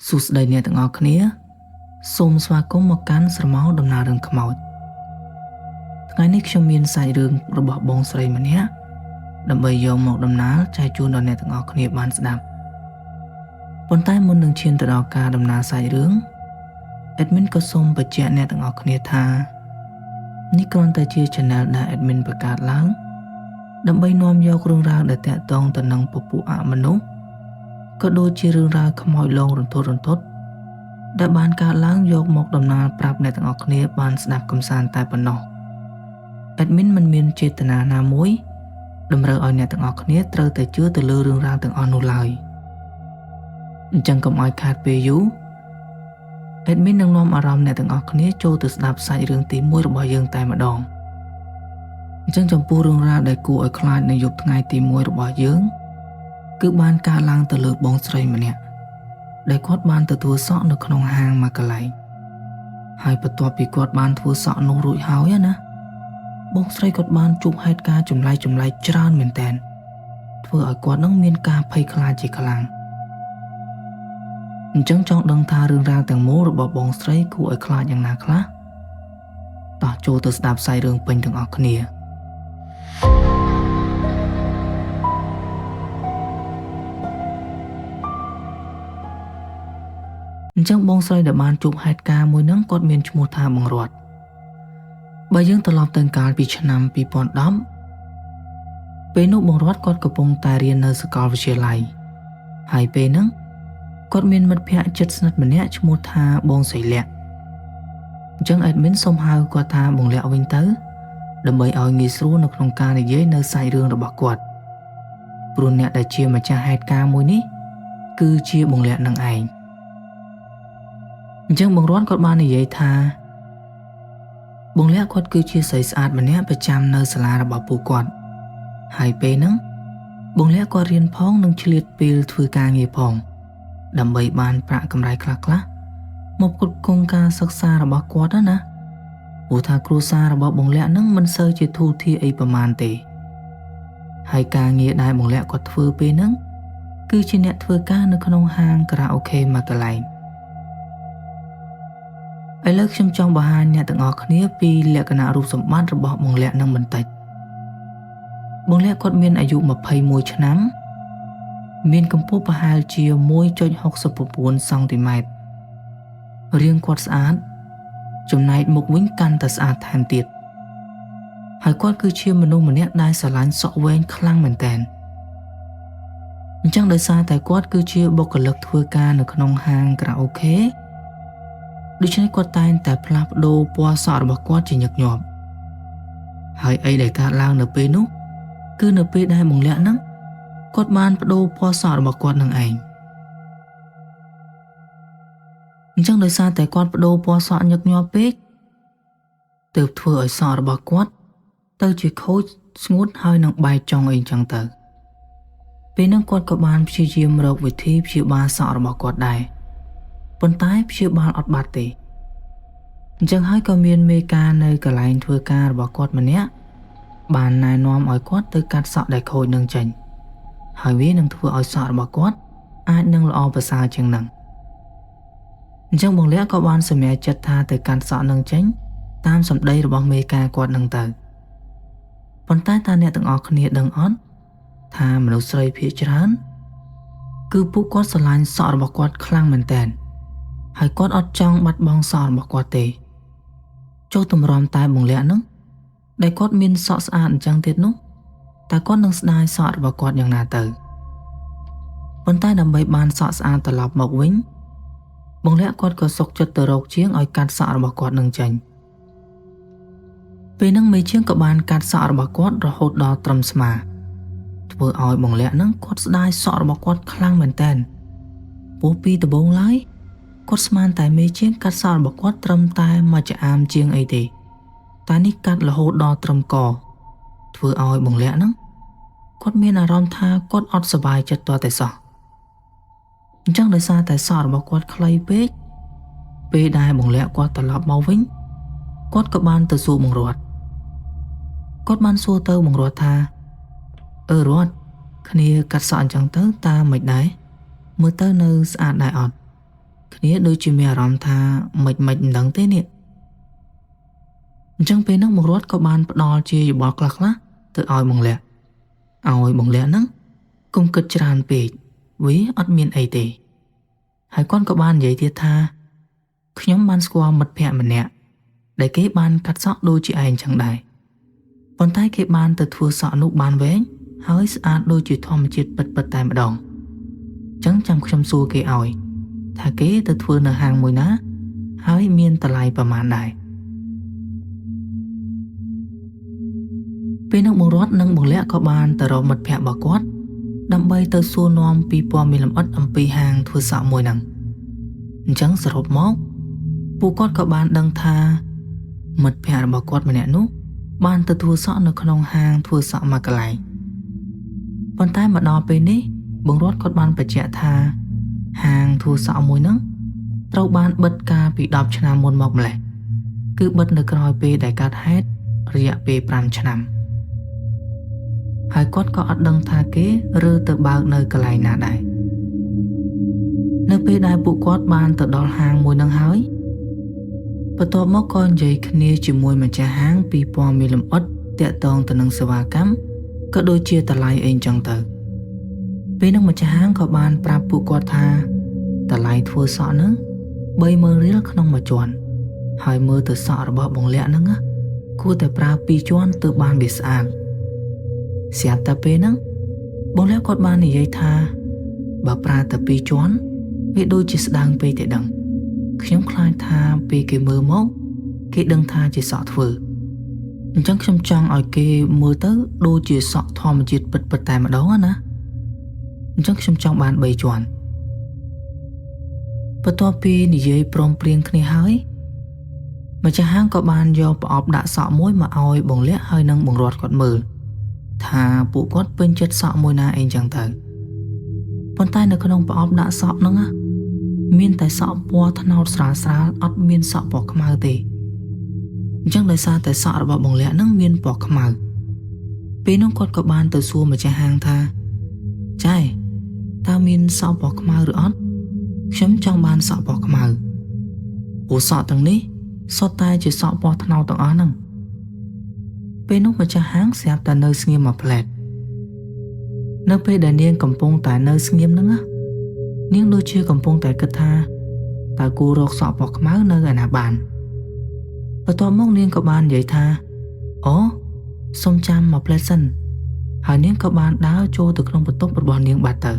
សួស្តីអ្នកទាំងអស់គ្នាសូមស្វាគមន៍មកកាន់ស្រមោលដំណើររឿងខ្មោចថ្ងៃនេះខ្ញុំមានសាច់រឿងរបស់បងស្រីម្នាក់ដើម្បីយកមកដំណើរចែកជូនដល់អ្នកទាំងអស់គ្នាបានស្ដាប់ប៉ុន្តែមុននឹងឈានទៅដល់ការដំណើរសាច់រឿង admin ក៏សូមបញ្ជាក់អ្នកទាំងអស់គ្នាថានេះគ្រាន់តែជា channel ដែល admin បង្កើតឡើងដើម្បីនាំយករឿងរ៉ាវដែលទាក់ទងទៅនឹងពពួកអមនុស្សក៏ដូចជារឿងរ៉ាវខ្មោចលងរន្ធត់ដែលបានកើតឡើងយកមកដំណើរប្រាប់អ្នកទាំងអស់គ្នាបានស្ដាប់កម្សាន្តតែប៉ុណ្ណោះ admin មិនមានចេតនាណាមួយតម្រូវឲ្យអ្នកទាំងអស់គ្នាត្រូវតែជឿទៅលើរឿងរ៉ាវទាំងអស់នោះឡើយអញ្ចឹងកុំឲ្យខាតពេលយូរ admin នឹងនាំអារម្មណ៍អ្នកទាំងអស់គ្នាចូលទៅស្ដាប់សាច់រឿងទី1របស់យើងតែម្ដងអញ្ចឹងចំពោះរឿងរ៉ាវដែលគួរឲ្យខ្លាចនៅយប់ថ្ងៃទី1របស់យើងគឺបានកើតឡើងទៅលើបងស្រីម្នាក់ដែលគាត់បានទៅធ្វើសក់នៅក្នុងហាងមួយកន្លែងហើយបន្ទាប់ពីគាត់បានធ្វើសក់នោះរួចហើយណាបងស្រីគាត់បានជួបហេតុការណ៍ចម្លែកច្រើនមែនទែនធ្វើឲ្យគាត់នឹងមានការភ័យខ្លាចជាខ្លាំងអញ្ចឹងចង់ដឹងថារឿងរ៉ាវទាំងមូលរបស់បងស្រីគួរឲ្យខ្លាចយ៉ាងណាខ្លះតោះចូលទៅស្ដាប់សាច់រឿងពេញទាំងអស់គ្នាអញ្ចឹងបងស្រីដែលបានជួបហេតុការណ៍មួយហ្នឹងគាត់មានឈ្មោះថាបងរតបើយើងត្រឡប់ទៅកាលពីឆ្នាំ2010ពេលនោះបងរតគាត់កំពុងតែរៀននៅសាកលវិទ្យាល័យហើយពេលហ្នឹងគាត់មានមិត្តភ័ក្តិជិតស្និទ្ធម្នាក់ឈ្មោះថាបងស្រីលក្ខអញ្ចឹង admin សូមហៅគាត់ថាបងលក្ខវិញទៅដើម្បីឲ្យងាយស្រួលនៅក្នុងការនិយាយនៅសាច់រឿងរបស់គាត់ព្រោះអ្នកដែលជាម្ចាស់ហេតុការណ៍មួយនេះគឺជាបងលក្ខនឹងឯងអញ្ចឹងបងរតគាត់បាននិយាយថាបងលក្ខគាត់គឺជាស្រីស្អាតម្នាក់ប្រចាំនៅសាលារបស់ពួកគាត់ហើយពេលហ្នឹងបងលក្ខគាត់រៀនផងនិងឆ្លៀតពេលធ្វើការងារផងដើម្បីបានប្រាក់កម្រៃខ្លះៗមកផ្គត់ផ្គង់ការសិក្សារបស់គាត់ណាព្រោះថាគ្រួសាររបស់បងលក្ខហ្នឹងមិនសូវជាធូរធារអីប្រមាណទេហើយការងារដែលបងលក្ខគាត់ធ្វើពេលហ្នឹងគឺជាអ្នកធ្វើការនៅក្នុងហាងខារ៉ាអូខេមួយកន្លែងឥឡូវខ្ញុំចង់បង្ហាញអ្នកទាំងអស់គ្នាពីលក្ខណៈរូបសម្បត្តិរបស់បងលក្ខនឹងបន្តិចបងលក្ខគាត់មានអាយុ21ឆ្នាំមានកម្ពស់ប្រហែលជា 1.69 សង់ទីម៉ែត្ររាងគាត់ស្អាតចំណែកមុខវិញកាន់តែស្អាតថែមទៀតហើយគាត់គឺជាមនុស្សម្នាក់ដែលស្រឡាញ់សក់វែងខ្លាំងមែនទែនអញ្ចឹងដោយសារតែគាត់គឺជាបុគ្គលិកធ្វើការនៅក្នុងហាងខារ៉ាអូខេដូច្នេះគាត់តែងតែផ្លាស់ប្ដូរពណ៌សក់របស់គាត់ជាញឹកញាប់ហើយអីដែលកើតឡើងនៅពេលនោះគឺនៅពេលដែលបងលក្ខហ្នឹងគាត់បានប្ដូរពណ៌សក់របស់គាត់នឹងឯងអញ្ចឹងដោយសារតែគាត់ប្ដូរពណ៌សក់ញឹកញាប់ពេកទើបធ្វើឲ្យសក់របស់គាត់ទៅជាខូចស្ងួតហើយនឹងបែកចុងអីចឹងទៅពេលហ្នឹងគាត់ក៏បានព្យាយាមរកវិធីព្យាបាលសក់របស់គាត់ដែរប៉ុន្តែព្យាបាលអត់បាត់ទេអញ្ចឹងហើយក៏មានមេការនៅកន្លែងធ្វើការរបស់គាត់ម្នាក់បានណែនាំឲ្យគាត់ទៅកាត់សក់ដែលខូចនឹងចេញហើយវានឹងធ្វើឲ្យសក់របស់គាត់អាចនឹងល្អប្រសើរជាងនឹងអញ្ចឹងបងលក្ខក៏បានសម្រេចចិត្តថាទៅកាត់សក់នឹងចេញតាមសម្ដីរបស់មេការគាត់នឹងទៅប៉ុន្តែតើអ្នកទាំងអស់គ្នាដឹងអត់ថាមនុស្សស្រីភាគច្រើនគឺពួកគាត់ស្រឡាញ់សក់របស់គាត់ខ្លាំងមែនទែនហើយគាត់អត់ចង់បាត់បង់សក់របស់គាត់ទេចុះទម្រាំតែបងលក្ខហ្នឹងដែលគាត់មានសក់ស្អាតអញ្ចឹងទៀតនោះតើគាត់នឹងស្ដាយសក់របស់គាត់យ៉ាងណាទៅប៉ុន្តែដើម្បីបានសក់ស្អាតត្រឡប់មកវិញបងលក្ខគាត់ក៏សុកចិត្តទៅរកជាងឲ្យកាត់សក់របស់គាត់នឹងចេញពេលហ្នឹងមេជាងក៏បានកាត់សក់របស់គាត់រហូតដល់ត្រឹមស្មាធ្វើឲ្យបងលក្ខហ្នឹងគាត់ស្ដាយសក់របស់គាត់ខ្លាំងមែនទែនព្រោះពីដំបូងឡើយគាត់ស្មានតែមេជាងកាត់សក់របស់គាត់ត្រឹមតែមួយចាអាមជាងអីទេតែនេះកាត់រហូតដល់ត្រឹមកធ្វើឲ្យបងលក្ខហ្នឹងគាត់មានអារម្មណ៍ថាគាត់អត់សប្បាយចិត្តទាល់តែសោះអញ្ចឹងដោយសារតែសក់របស់គាត់ខ្លីពេកពេលដែលបងលក្ខគាត់ត្រឡប់មកវិញគាត់ក៏បានទៅសួរបងរតគាត់បានសួរទៅបងរតថាអឺរតគ្នាកាត់សក់អញ្ចឹងទៅតើមិនដែរមើលទៅនៅស្អាតដែរអត់ គ្នាដូចជាមានអារម្មណ៍ថាមិនមិនដឹងទេនេះអញ្ចឹងពេលហ្នឹងបងរតក៏បានផ្ដល់ជាយោបល់ខ្លះៗទៅឲ្យបងលក្ខឲ្យបងលក្ខហ្នឹងកុំគិតច្រើនពេកវាអត់មានអីទេហើយគាត់ក៏បាននិយាយទៀតថាខ្ញុំបានស្គាល់មិត្តភក្តិម្នាក់ដែលគេបានកាត់សក់ដូចជាឯងចឹងដែរប៉ុន្តែគេបានទៅធ្វើសក់នោះបានវែងហើយស្អាតដូចជាធម្មជាតិពិតៗតែម្ដងចឹងចាំខ្ញុំសួរគេឲ្យថាគេទៅធ្វើនៅហាងមួយណាហើយមានតម្លៃប្រមាណដែរពេលនោះបងរតនិងបងលក្ខក៏បានទៅរកមិត្តភក្តិរបស់គាត់ដើម្បីទៅសួរនាំពីព័ត៌មានលម្អិតអំពីហាងធ្វើសក់មួយហ្នឹងអញ្ចឹងសរុបមកពួកគាត់ក៏បានដឹងថាមិត្តភក្តិរបស់គាត់ម្នាក់នោះបានទៅធ្វើសក់នៅក្នុងហាងធ្វើសក់មួយកន្លែងប៉ុន្តែមកដល់ពេលនេះបងរតគាត់បានបញ្ជាក់ថាហាងធ្វើសក់មួយហ្នឹងត្រូវបានបិទកាលពី10ឆ្នាំមុនមកម្លេះគឺបិទនៅក្រោយពេលដែលកើតហេតុរយៈពេល5ឆ្នាំហើយគាត់ក៏អត់ដឹងថាគេឬទៅបើកនៅកន្លែងណាដែរនៅពេលដែលពួកគាត់បានទៅដល់ហាងមួយហ្នឹងហើយបន្ទាប់មកក៏និយាយគ្នាជាមួយម្ចាស់ហាងពីព័ត៌មានលម្អិតទាក់ទងទៅនឹងសេវាកម្មក៏ដូចជាតម្លៃអីចឹងទៅពេលនោះម្ចាស់ហាងក៏បានប្រាប់ពួកគាត់ថាតម្លៃធ្វើសក់ហ្នឹង30000រៀលក្នុងមួយជាន់ហើយមើលទៅសក់របស់បងលក្ខហ្នឹងគួរតែប្រើ2ជាន់ទើបបានវាស្អាតស្រាប់តែពេលហ្នឹងបងលក្ខគាត់បាននិយាយថាបើប្រើតែ2ជាន់វាដូចជាស្ដើងពេកទេដឹងខ្ញុំខ្លាចថាពេលគេមើលមកគេដឹងថាជាសក់ធ្វើអញ្ចឹងខ្ញុំចង់ឲ្យគេមើលទៅដូចជាសក់ធម្មជាតិពិតៗតែម្ដងណាអញ្ចឹងខ្ញុំចង់បាន3ជាន់បន្ទាប់ពីនិយាយព្រមព្រៀងគ្នាហើយម្ចាស់ហាងក៏បានយកប្រអប់ដាក់សក់មួយមកឲ្យបងលក្ខហើយនិងបងរតគាត់មើលថាពួកគាត់ពេញចិត្តសក់មួយណាអីចឹងទៅប៉ុន្តែនៅក្នុងប្រអប់ដាក់សក់ហ្នឹងមានតែសក់ពណ៌ត្នោតស្រាលស្រាលអត់មានសក់ពណ៌ខ្មៅទេអញ្ចឹងដោយសារតែសក់របស់បងលក្ខហ្នឹងមានពណ៌ខ្មៅពេលនោះគាត់ក៏បានទៅសួរម្ចាស់ហាងថាចែតើមានសក់ពណ៌ខ្មៅឬអត់ខ្ញុំចង់បានសក់ពណ៌ខ្មៅព្រោះសក់ទាំងនេះសុទ្ធតែជាសក់ពណ៌ត្នោតទាំងអស់ហ្នឹងពេលនោះម្ចាស់ហាងស្រាប់តែនៅស្ងៀមមួយផ្លែតនៅពេលដែលនាងកំពុងតែនៅស្ងៀមហ្នឹងនាងដូចជាកំពុងតែគិតថាតើគួររកសក់ពណ៌ខ្មៅនៅឯណាបានបន្ទាប់មកនាងក៏បាននិយាយថាអូសូមចាំមួយផ្លែតសិនហើយនាងក៏បានដើរចូលទៅក្នុងបន្ទប់របស់នាងបាត់ទៅ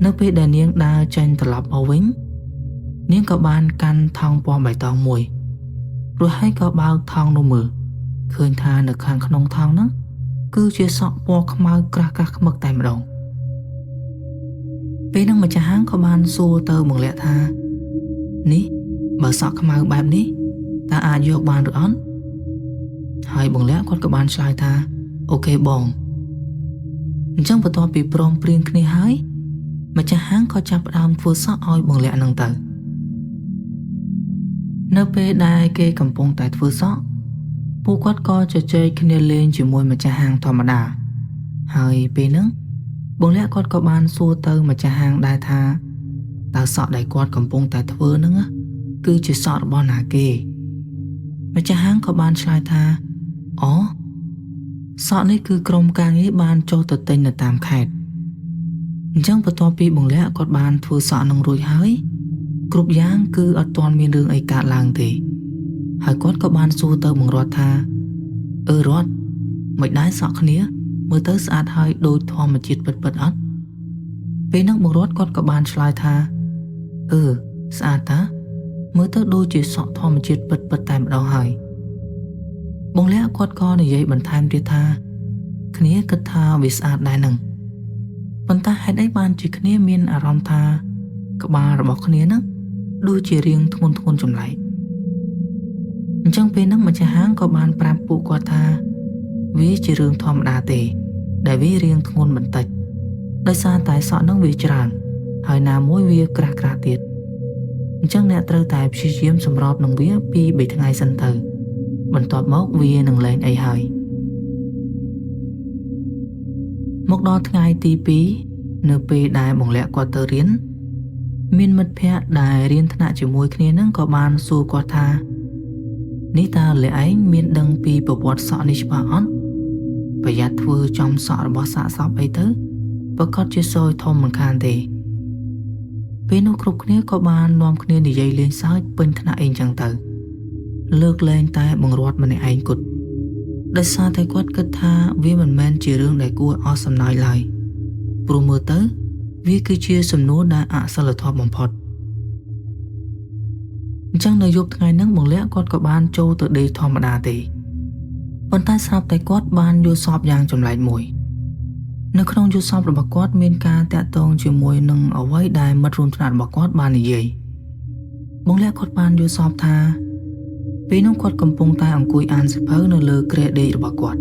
នៅពេលដែលនាងដើរចេញត្រឡប់មកវិញនាងក៏បានកាន់ថង់ពណ៌បៃតងមួយរួចហើយក៏បើកថង់នោះមើលឃើញថានៅខាងក្នុងថង់ហ្នឹងគឺជាសក់ពណ៌ខ្មៅក្រាស់ៗខ្មឹកតែម្ដងពេលហ្នឹងម្ចាស់ហាងក៏បានសួរទៅបងលក្ខថានេះបើសក់ខ្មៅបែបនេះតើអាចយកបានឬអត់ហើយបងលក្ខគាត់ក៏បានឆ្លើយថាអូខេបងអញ្ចឹងបន្ទាប់ពីព្រមព្រៀងគ្នាហើយម្ចាស់ហាងក៏ចាប់ផ្ដើមធ្វើសក់ឲ្យបងលក្ខហ្នឹងទៅនៅពេលដែលគេកំពុងតែធ្វើសក់ពួកគាត់ក៏ជជែកគ្នាលេងជាមួយម្ចាស់ហាងធម្មតាហើយពេលហ្នឹងបងលក្ខគាត់ក៏បានសួរទៅម្ចាស់ហាងដែរថាតើសក់ដែលគាត់កំពុងតែធ្វើហ្នឹងគឺជាសក់របស់ណាគេម្ចាស់ហាងក៏បានឆ្លើយថាអូសក់នេះគឺក្រុមការងារបានចុះទៅទិញនៅតាមខេត្តអញ្ចឹងបន្ទាប់ពីបងលក្ខគាត់បានធ្វើសក់នឹងរួចហើយគ្រប់យ៉ាងគឺអត់ទាន់មានរឿងអីកើតឡើងទេហើយគាត់ក៏បានសួរទៅបងរតថាអឺរតមិនដែរសក់គ្នាមើលទៅស្អាតហើយដូចធម្មជាតិពិតៗអត់ពេលហ្នឹងបងរតគាត់ក៏បានឆ្លើយថាអឺស្អាតតាមើលទៅដូចជាសក់ធម្មជាតិពិតៗតែម្ដងហើយបងលក្ខគាត់ក៏និយាយបន្ថែមទៀតថាគ្នាគិតថាវាស្អាតដែរហ្នឹងប៉ុន្តែហេតុអីបានជាគ្នាមានអារម្មណ៍ថាក្បាលរបស់គ្នាហ្នឹងដូចជារៀងធ្ងន់ធ្ងរចម្លែកអញ្ចឹងពេលហ្នឹងម្ចាស់ហាងក៏បានប្រាប់ពួកគាត់ថាវាជារឿងធម្មតាទេដែលវារៀងធ្ងន់បន្តិចដោយសារតែសក់ហ្នឹងវាច្រើនហើយណាមួយវាក្រាស់ៗទៀតអញ្ចឹងអ្នកត្រូវតែព្យាយាមសម្របនឹងវាពី3ថ្ងៃសិនទៅបន្ទាប់មកវានឹងលែងអីហើយមកដល់ថ្ងៃទី2នៅពេលដែលបងលក្ខគាត់ទៅរៀន មានមិត្តភ័ក្តិដែលរៀនថ្នាក់ជាមួយគ្នានឹងក៏បានសួរគាត់ថានេះតើលាឯងមានដឹងពីប្រវត្តិសក់នេះច្បាស់អត់ប្រយ័ត្នធ្វើចំសក់របស់សាកសពអីទៅប្រកាសជាសយធំមិនខានទេពេលនោះគ្រប់គ្នាក៏បាននាំគ្នានិយាយលេងសើចពេញថ្នាក់អីចឹងទៅលើកលែងតែបង្រាត់ម្នាក់ឯងគត់ដោយសារតែគាត់គិតថាវាមិនមែនជារឿងដែលគួរអស់សំណើចឡើយព្រោះមើលទៅវាគឺជាសំណួរដែលអសិលធម៌បំផុតអញ្ចឹងនៅយប់ថ្ងៃហ្នឹងបងលក្ខគាត់ក៏បានចូលទៅដេកធម្មតាទេប៉ុន្តែស្រាប់តែគាត់បានយល់សពយ៉ាងចម្លែកមួយនៅក្នុងយល់សពរបស់គាត់មានការតាក់ទងជាមួយនឹងអ្វីដែលមិត្តរួមថ្នាក់របស់គាត់បាននិយាយបងលក្ខគាត់បានយល់សពថាពេលនោះគាត់កំពុងតែអង្គុយអានសៀវភៅនៅលើគ្រែដេករបស់គាត់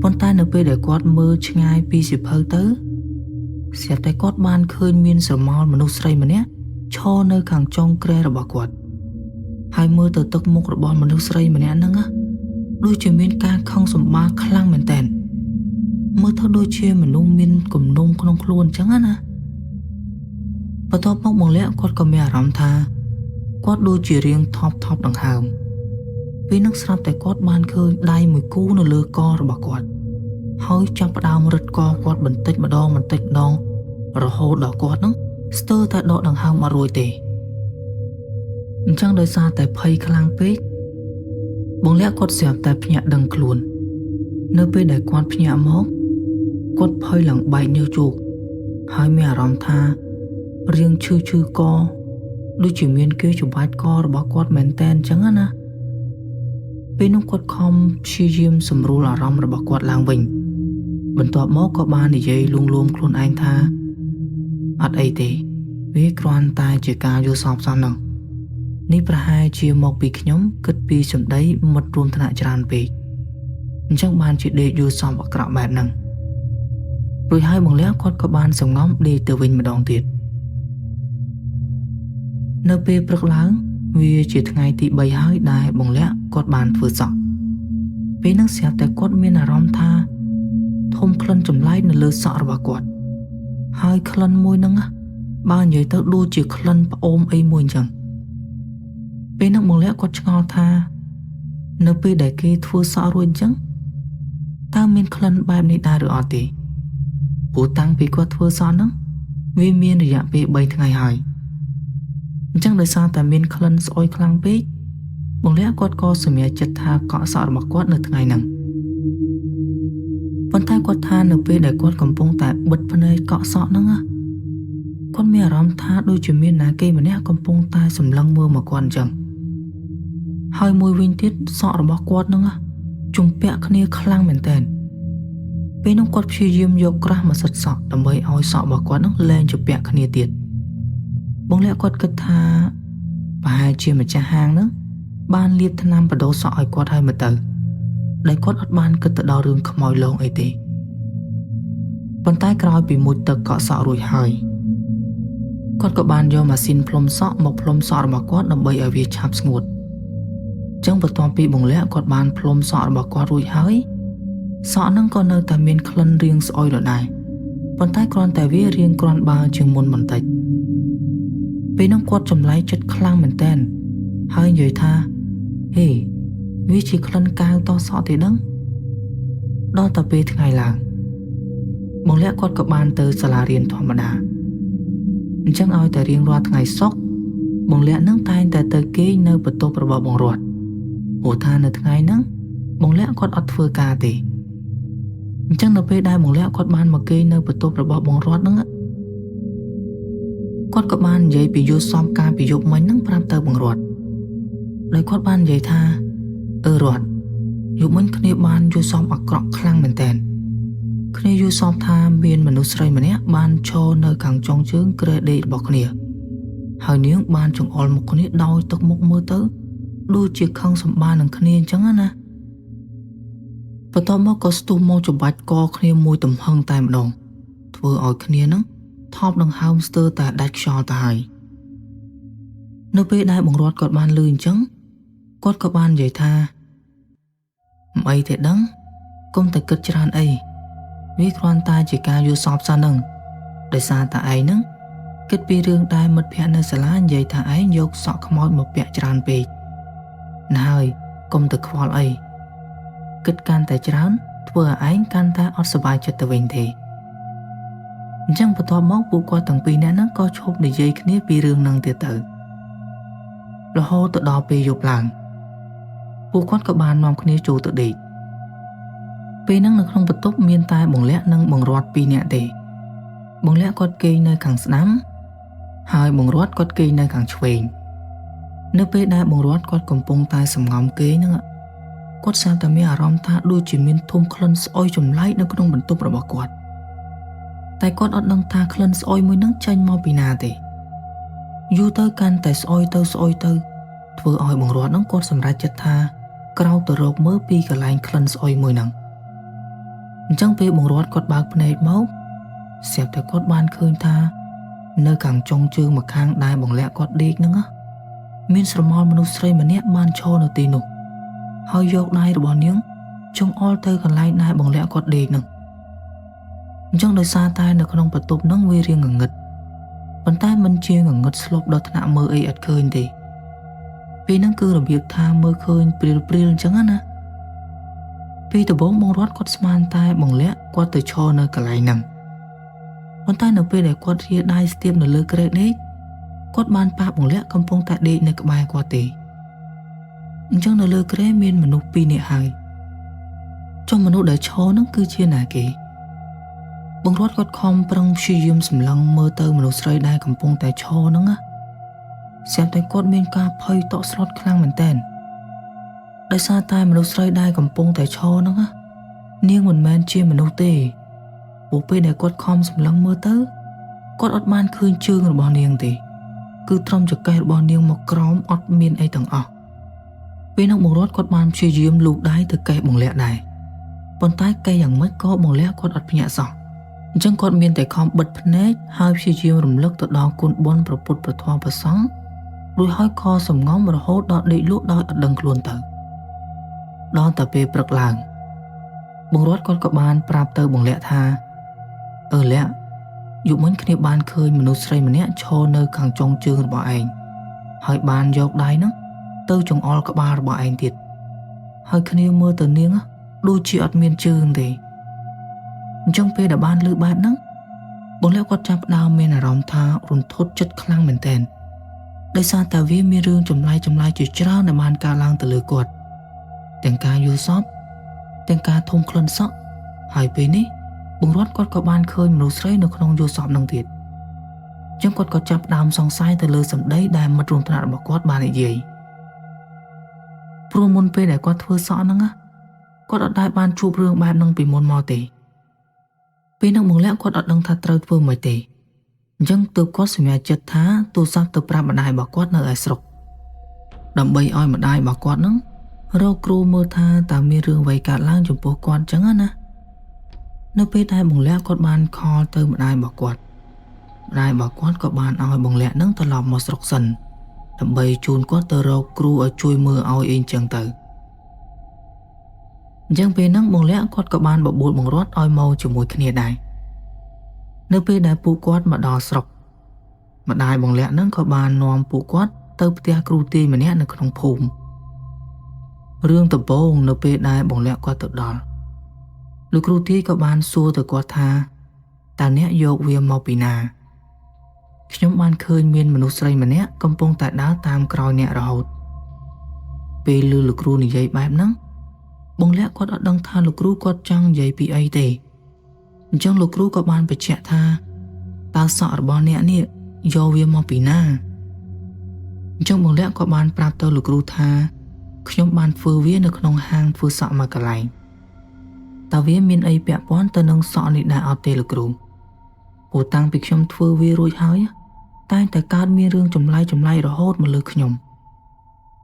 ប៉ុន្តែនៅពេលដែលគាត់មើលឆ្ងាយពីសៀវភៅទៅស្រាប់តែគាត់បានឃើញមានស្រមោលមនុស្សស្រីម្នាក់ឈរនៅខាងចុងគ្រែរបស់គាត់ហើយមើលទៅទឹកមុខរបស់មនុស្សស្រីម្នាក់ហ្នឹងដូចជាមានការខឹងសម្បាខ្លាំងមែនទែនមើលទៅដូចជាមនុស្សមានគំនុំក្នុងខ្លួនអញ្ចឹងណាបន្ទាប់មកបងលក្ខគាត់ក៏មានអារម្មណ៍ថាគាត់ដូចជារៀងថប់ថប់ដង្ហើមពេលនោះស្រាប់តែគាត់បានឃើញដៃមួយគូនៅលើករបស់គាត់ហើយចាប់ផ្ដើមរឹតកគាត់បន្តិចម្ដងបន្តិចម្ដងរហូតដល់គាត់នឹងស្ទើរតែដកដង្ហើមអត់រួចទេអញ្ចឹងដោយសារតែភ័យខ្លាំងពេកបងលក្ខគាត់ស្រាប់តែភ្ញាក់ដឹងខ្លួននៅពេលដែលគាត់ភ្ញាក់មកគាត់ភ័យឡើងបែកញើសជោគហើយមានអារម្មណ៍ថារៀងឈឺឈឺកដូចជាមានគេច្បាច់ករបស់គាត់មែនតែនអញ្ចឹងណាពេលនោះគាត់ខំព្យាយាមសម្រួលអារម្មណ៍របស់គាត់ឡើងវិញបន្ទាប់មកក៏បាននិយាយលួងលោមខ្លួនឯងថាអត់អីទេវាគ្រាន់តែជាការយល់សប្តិសោះនោះនេះប្រហែលជាមកពីខ្ញុំគិតពីសម្ដីមិត្តរួមថ្នាក់ច្រើនពេកអញ្ចឹងបានជាដេកយល់សប្តិអាក្រក់បែបហ្នឹងរួចហើយបងលះគាត់ក៏បានសំងំដេកទៅវិញម្ដងទៀតនៅពេលព្រឹកឡើងវាជាថ្ងៃទី3ហើយដែលបងលះគាត់បានធ្វើសក់ពេលហ្នឹងស្រាប់តែគាត់មានអារម្មណ៍ថាធំក្លិនចម្លែកនៅលើសក់របស់គាត់ហើយក្លិនមួយហ្នឹងបើនិយាយទៅដូចជាក្លិនផ្អូមអីមួយអញ្ចឹងពេលហ្នឹងបងលក្ខគាត់ឆ្ងល់ថានៅពេលដែលគេធ្វើសក់រួចអញ្ចឹងតើមានក្លិនបែបនេះដែរឬអត់ទេព្រោះតាំងពីគាត់ធ្វើសក់ហ្នឹងវាមានរយៈពេល3ថ្ងៃហើយអញ្ចឹងដោយសារតែមានក្លិនស្អុយខ្លាំងពេកបងលក្ខគាត់ក៏សម្រេចចិត្តថាកក់សក់របស់គាត់នៅថ្ងៃហ្នឹងប៉ុន្តែគាត់ថានៅពេលដែលគាត់កំពុងតែបិទភ្នែកកក់សក់ហ្នឹងគាត់មានអារម្មណ៍ថាដូចជាមានណាគេម្នាក់កំពុងតែសម្លឹងមើលមកគាត់អញ្ចឹងហើយមួយវិញទៀតសក់របស់គាត់ហ្នឹងជំពាក់គ្នាខ្លាំងមែនទែនពេលនោះគាត់ព្យាយាមយកក្រាស់មកសិតសក់ដើម្បីឲ្យសក់របស់គាត់ហ្នឹងលែងជំពាក់គ្នាទៀតបងលក្ខគាត់គិតថាប្រហែលជាម្ចាស់ហាងហ្នឹងបានលាបថ្នាំបដូរសក់ឲ្យគាត់ហើយមើលទៅដែលគាត់អត់បានគិតទៅដល់រឿងខ្មោចលងអីទេប៉ុន្តែក្រោយពីមុជទឹកកក់សក់រួចហើយគាត់ក៏បានយកម៉ាស៊ីនផ្លុំសក់មកផ្លុំសក់របស់គាត់ដើម្បីឲ្យវាឆាប់ស្ងួតចឹងបន្ទាប់ពីបងលក្ខគាត់បានផ្លុំសក់របស់គាត់រួចហើយសក់ហ្នឹងក៏នៅតែមានក្លិនរាងស្អុយដដែលប៉ុន្តែគ្រាន់តែវារាងគ្រាន់បើជាងមុនបន្តិចពេលនោះគាត់ចម្លែកចិត្តខ្លាំងមែនទែនហើយនិយាយថាហេវាជាក្លិនកាវតសក់ទេដឹងដល់តែពេលថ្ងៃឡើងបងលក្ខគាត់ក៏បានទៅសាលារៀនធម្មតាអញ្ចឹងឲ្យតែរៀងរាល់ថ្ងៃសុក្របងលក្ខនឹងតែងតែទៅគេងនៅបន្ទប់របស់បងរត់ព្រោះថានៅថ្ងៃហ្នឹងបងលក្ខគាត់អត់ធ្វើការទេអញ្ចឹងនៅពេលដែលបងលក្ខគាត់បានមកគេងនៅបន្ទប់របស់បងរត់ហ្នឹងគាត់ក៏បាននិយាយពីយល់សពការពីយប់មិញហ្នឹងប្រាប់ទៅបងរត់ដោយគាត់បាននិយាយថាអឺរត់យប់មិញគ្នាបានយល់សពអាក្រក់ខ្លាំងមែនទែនគ្នាយល់សពថាមានមនុស្សស្រីម្នាក់បានឈរនៅខាងចុងជើងគ្រែដេករបស់គ្នាហើយនាងបានចង្អុលមុខគ្នាដោយទឹកមុខមើលទៅដូចជាខឹងសម្បានឹងគ្នាអញ្ចឹងណាបន្ទាប់មកក៏ស្ទុះមកច្បាច់កគ្នាមួយទំហឹងតែម្ដងធ្វើឲ្យគ្នានឹងថប់ដង្ហើមស្ទើរតែដាច់ខ្យល់ទៅហើយនៅពេលដែលបងរត់គាត់បានលឺអញ្ចឹងគាត់ក៏បាននិយាយថាមិនអីទេដឹងគុំតែគិតច្រើនអីវាគ្រាន់តែជាការយល់សប្តិសិនហ្នឹងដោយសារតែឯងហ្នឹង គិតពីរឿងដែលមិត្តភ័ក្តិនៅសាលានិយាយថាឯងយកសក់ខ្មោចមកពាក់ច្រើនពេកណាហើយកុំទៅខ្វល់អីគិតកាន់តែច្រើនធ្វើឲ្យឯងកាន់តែអត់សប្បាយចិត្តទៅវិញទេអញ្ចឹងបន្ទាប់មកពួកគាត់ទាំងពីរនាក់ហ្នឹងក៏ឈប់និយាយគ្នាពីរឿងហ្នឹងទៀតទៅរហូតទៅដល់ពេលយប់ឡើងពួកគាត់ក៏បាននាំគ្នាចូលទៅដេកពេលហ្នឹងនៅក្នុងបន្ទប់មានតែបងលក្ខនិងបងរតពីរនាក់ទេបងលក្ខគាត់គេងនៅខាងស្ដាំហើយបងរតគាត់គេងនៅខាងឆ្វេងនៅពេលដែលបងរតគាត់កំពុងតែសំងំគេងហ្នឹងគាត់ស្រាប់តែមានអារម្មណ៍ថាដូចជាមានធុំក្លិនស្អុយចម្លែកនៅក្នុងបន្ទប់របស់គាត់តែគាត់អត់ដឹងថាក្លិនស្អុយមួយហ្នឹងចេញមកពីណាទេយូរទៅកាន់តែស្អុយទៅស្អុយទៅធ្វើឲ្យបងរតហ្នឹងគាត់សម្រេចចិត្តថាក្រោកទៅរកមើលពីកន្លែងក្លិនស្អុយមួយហ្នឹងអញ្ចឹងពេលបងរតគាត់បើកភ្នែកមកស្រាប់តែគាត់បានឃើញថានៅខាងចុងជើងម្ខាងដែលបងលាក់គាត់ដេកហ្នឹងមានស្រមោលមនុស្សស្រីម្នាក់បានឈរនៅទីនោះហើយយកដៃរបស់នាងចង្អុលទៅកន្លែងដែលបងលាក់គាត់ដេកហ្នឹងអញ្ចឹងដោយសារតែនៅក្នុងបន្ទប់ហ្នឹងវារាងងងឹតប៉ុន្តែមិនជាងងឹតស្លុបដល់ថ្នាក់មើលអីអត់ឃើញទេពេលហ្នឹងគឺរបៀបថាមើលឃើញព្រាលព្រាលអញ្ចឹងណាពីដំបូងបងរតគាត់ស្មានតែបងលាក់គាត់ទៅឈរនៅកន្លែងហ្នឹងប៉ុន្តែនៅពេលដែលគាត់រាដៃស្ទាបនៅលើគ្រែដេកគាត់បានប៉ះបងលាក់កំពុងតែដេកនៅក្បែរគាត់ទេអញ្ចឹងនៅលើគ្រែមានមនុស្សពីរនាក់ហើយចុះមនុស្សដែលឈរហ្នឹងគឺជាណាគេបងរតគាត់ខំប្រឹងព្យាយាមសម្លឹងមើលទៅមនុស្សស្រីដែលកំពុងតែឈរហ្នឹងណាស្រាប់តែគាត់មានការភ័យតក់ស្លុតខ្លាំងមែនទែនដោយសារតែមនុស្សស្រីដែលកំពុងតែឈរហ្នឹងណានាងមិនមែនជាមនុស្សទេព្រោះពេលដែលគាត់ខំសម្លឹងមើលទៅគាត់អត់បានឃើញជើងរបស់នាងទេគឺត្រឹមចង្កេះរបស់នាងមកក្រោមអត់មានអីទាំងអស់ពេលនោះបងរតគាត់បានព្យាយាមលូកដៃទៅកេះបងលាក់ដែរប៉ុន្តែកេះយ៉ាងម៉េចក៏បងលាក់គាត់អត់ភ្ញាក់សោះអញ្ចឹងគាត់មានតែខំបិទភ្នែកហើយព្យាយាមរំលឹកទៅដល់គុណបុណ្យព្រះពុទ្ធព្រះធម៌ព្រះសង្ឃរួចហើយខសំងំរហូតដល់ដេកលក់ដោយអត់ដឹងខ្លួនទៅដល់តែពេលព្រឹកឡើងបងរតគាត់ក៏បានប្រាប់ទៅបងលាក់ថាអឺលាក់យប់មុនគ្នាបានឃើញមនុស្សស្រីម្នាក់ឈរនៅខាងចុងជើងរបស់ឯងហើយបានយកដៃហ្នឹងទៅចង្អុលក្បាលរបស់ឯងទៀតហើយគ្នាមើលទៅនាងដូចជាអត់មានជើងទេអញ្ចឹងពេលដែលបានលើបែបហ្នឹងបងលាក់គាត់ចាប់ផ្ដើមមានអារម្មណ៍ថារន្ធត់ចិត្តខ្លាំងមែនទែនដោយសារតែវាមានរឿងចម្លែកចម្លែកជាច្រើនដែលបានកើតឡើងទៅលើគាត់ទាំងការយល់សប្តិទាំងការធំក្លិនសក់ហើយពេលនេះបងរតគាត់ក៏បានឃើញមនុស្សស្រីនៅក្នុងយល់សប្តិនឹងទៀតអញ្ចឹងគាត់ក៏ចាប់ផ្ដើមសង្ស័យទៅលើសម្ដីដែលមិត្តរួមថ្នាក់របស់គាត់បាននិយាយព្រោះមុនពេលដែលគាត់ធ្វើសក់ហ្នឹងគាត់អត់ដែលបានជួបរឿងបែបហ្នឹងពីមុនមកទេពេលហ្នឹងបងលាក់គាត់អត់ដឹងថាត្រូវធ្វើម៉េចទេអញ្ចឹងទើបគាត់សម្រេចចិត្តថាទូរស័ព្ទទៅប្រាប់ម្ដាយរបស់គាត់នៅឯស្រុកដើម្បីឲ្យម្ដាយរបស់គាត់ហ្នឹងរកគ្រូមើលថាតើមានរឿងអ្វីកើតឡើងចំពោះគាត់អញ្ចឹងណានៅពេលដែលបងលាក់គាត់បានខលទៅម្ដាយរបស់គាត់ម្ដាយរបស់គាត់ក៏បានឲ្យបងលាក់ហ្នឹងត្រឡប់មកស្រុកសិនដើម្បីជូនគាត់ទៅរកគ្រូឲ្យជួយមើលឲ្យអីចឹងទៅអញ្ចឹងពេលហ្នឹងបងលាក់គាត់ក៏បានបបួលបងរតឲ្យមកជាមួយគ្នាដែរនៅពេលដែលពួកគាត់មកដល់ស្រុកម្ដាយបងលាក់ហ្នឹងក៏បាននាំពួកគាត់ទៅផ្ទះគ្រូទាយម្នាក់នៅក្នុងភូមិរឿងដំបូងនៅពេលដែលបងលាក់គាត់ទៅដល់លោកគ្រូទាយក៏បានសួរទៅគាត់ថាតើអ្នកយកវាមកពីណាខ្ញុំបានឃើញមានមនុស្សស្រីម្នាក់កំពុងតែដើរតាមក្រោយអ្នករហូតពេលឮលោកគ្រូនិយាយបែបហ្នឹងបងលាក់គាត់អត់ដឹងថាលោកគ្រូគាត់ចង់និយាយពីអីទេអញ្ចឹងលោកគ្រូក៏បានបញ្ជាក់ថាតើសក់របស់អ្នកនេះយកវាមកពីណាអញ្ចឹងបងលាក់ក៏បានប្រាប់ទៅលោកគ្រូថាខ្ញុំបានធ្វើវានៅក្នុងហាងធ្វើសក់មួយកន្លែងតើវាមានអីពាក់ព័ន្ធទៅនឹងសក់នេះដែរអត់ទេលោកគ្រូព្រោះតាំងពីខ្ញុំធ្វើវារួចហើយតែងតែកើតមានរឿងចម្លែកចម្លែករហូតមកលើខ្ញុំ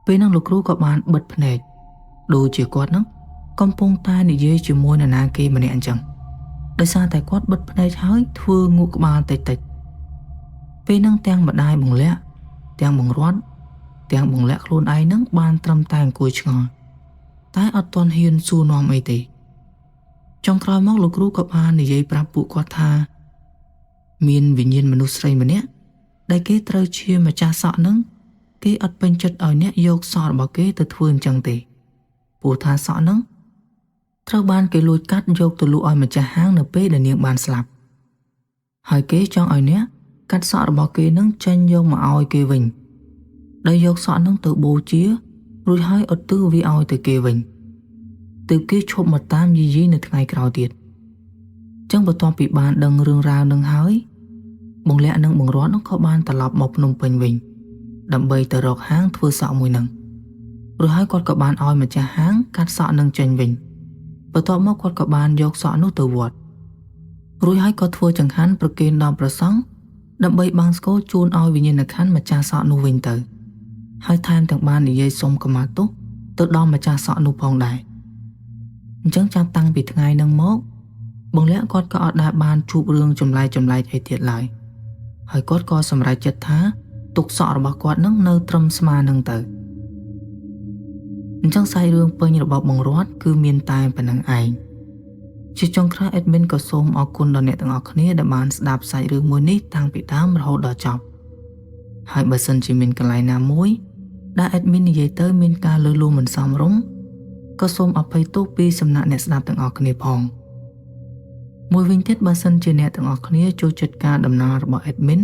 ពេលហ្នឹងលោកគ្រូក៏បានបិទភ្នែកដូចជាគាត់ហ្នឹងកំពុងតែនិយាយជាមួយនរណាគេម្នាក់អញ្ចឹងដោយសារតែគាត់បិទភ្នែកហើយធ្វើងក់ក្បាលតិចតិចពេលហ្នឹងទាំងម្ដាយបងលាក់ទាំងបងរតទាំងបងលាក់ខ្លួនឯងហ្នឹងបានត្រឹមតែអង្គុយឆ្ងល់តែអត់ទាន់ហ៊ានសួរនាំអីទេចុងក្រោយមកលោកគ្រូក៏បាននិយាយប្រាប់ពួកគាត់ថាមានវិញ្ញាណមនុស្សស្រីម្នាក់ ដែលគេត្រូវជាម្ចាស់សក់នឹងគេអត់ពេញចិត្តឲ្យអ្នកយកសក់របស់គេទៅធ្វើអញ្ចឹងទេព្រោះថាសក់នឹងត្រូវបានគេលួចកាត់យកទៅលក់ឲ្យម្ចាស់ហាងនៅពេលដែលនាងបានស្លាប់ហើយគេចង់ឲ្យអ្នកកាត់សក់របស់គេនឹងចេញយកមកឲ្យគេវិញដោយយកសក់នឹងទៅបូជារួចហើយឧទ្ទិសវាឲ្យទៅគេវិញទើបគេឈប់មកតាមយាយីនៅថ្ងៃក្រោយទៀតចឹងបន្ទាប់ពីបានដឹងរឿងរ៉ាវនឹងហើយបងលក្ខនិងបងរតក៏បានត្រឡប់មកភ្នំពេញវិញដើម្បីទៅរកហាងធ្វើសក់មួយនឹងរួចហើយគាត់ក៏បានឲ្យម្ចាស់ហាងកាត់សក់នឹងចេញវិញបន្ទាប់មកគាត់ក៏បានយកសក់នោះទៅវត្តរួចហើយក៏ធ្វើចង្ហាន់ប្រគេនដល់ព្រះសង្ឃដើម្បីបង្សុកូលជូនឲ្យវិញ្ញាណក្ខន្ធម្ចាស់សក់នោះវិញទៅហើយថែមទាំងបាននិយាយសុំខមាទោសទៅដល់ម្ចាស់សក់នោះផងដែរអញ្ចឹងចាប់តាំងពីថ្ងៃហ្នឹងមកបងលក្ខគាត់ក៏អត់ដែលបានជួបរឿងចម្លែកអីទៀតឡើយហើយគាត់ក៏សម្រេចចិត្តថាទុកសក់របស់គាត់នឹងនៅត្រឹមស្មានឹងទៅអញ្ចឹងសាច់រឿងពេញរបស់បងរតគឺមានតែប៉ុណ្្នឹងឯងជាចុងក្រោយ admin ក៏សូមអរគុណដល់អ្នកទាំងអស់គ្នាដែលបានស្ដាប់សាច់រឿងមួយនេះតាំងពីដើមរហូតដល់ចប់ហើយបើសិនជាមានកន្លែងណាមួយដែល admin និយាយទៅមានការលើសលួមិនសមរម្យក៏សូមអភ័យទោសពីសំណាក់អ្នកស្ដាប់ទាំងអស់គ្នាផងមួយវិញទៀតបើសិនជាអ្នកទាំងអស់គ្នាចូលចិត្តការដំណើររបស់ admin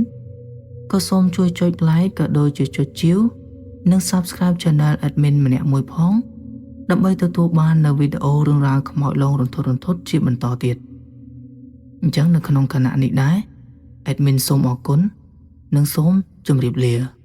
ក៏សូមជួយចុច like ក៏ដូចជាចុចជាវនិង Subscribe Channel admin ម្នាក់មួយផងដើម្បីទទួលបាននូវវីដេអូរឿងរ៉ាវខ្មោចលងរន្ធត់ៗជាបន្តទៀតអញ្ចឹងនៅក្នុងខណៈនេះដែរ admin សូមអរគុណនិងសូមជម្រាបលា។